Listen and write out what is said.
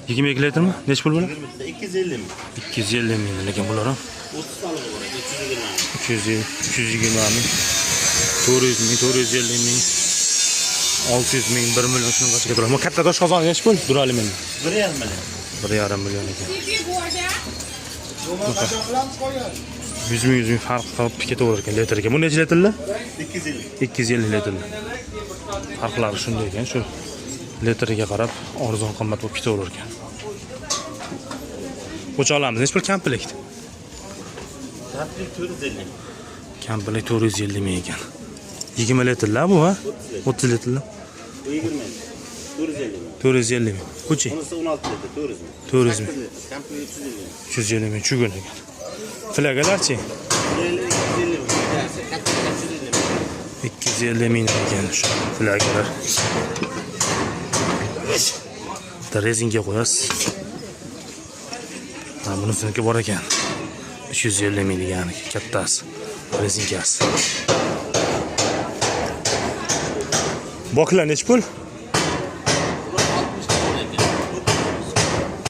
22 litrmi? Nechi pul bular? 250 ming. 250 ming lekin bular ham. 30 talığı var. 320 ming. 300 320 ming, 400 ming, 450 ming, 600 ming, 1 million shunaqasiga turadi. Bu katta toshqozon nechi pul? Durali ming. 1,5 million. 1,5 million ekan. 100 ming, 100 ming farq qilib ketaverar ekan litrga. Bu necha litrli? 250. 250 litrli. Farqlari shunday ekan, shu litriga qarab arzon qimmat bo'lib ketaverar ekan. O'choqlarimiz nechi pul komplekt? Komplekt 450 ming. Komplekt 450 ming ekan. 20 litrlar bu, ha? 30 litrlar. Bu 20 ming. 450 ming. 450 ming. Buchi Bunisi 16 litr, 400 ming. 400 ming. 8 litr, komplekt 350 ming. 350 ming chugun ekan. Flagalarchi? 250 ming. Katta 250 ming. 250 ming ekan shu flagalar. Bitta rezinka qo'yasiz. Ha, bunisiniki bor ekan. 350 ming degani kattasi. Rezinkasi. Boklar nechi pul?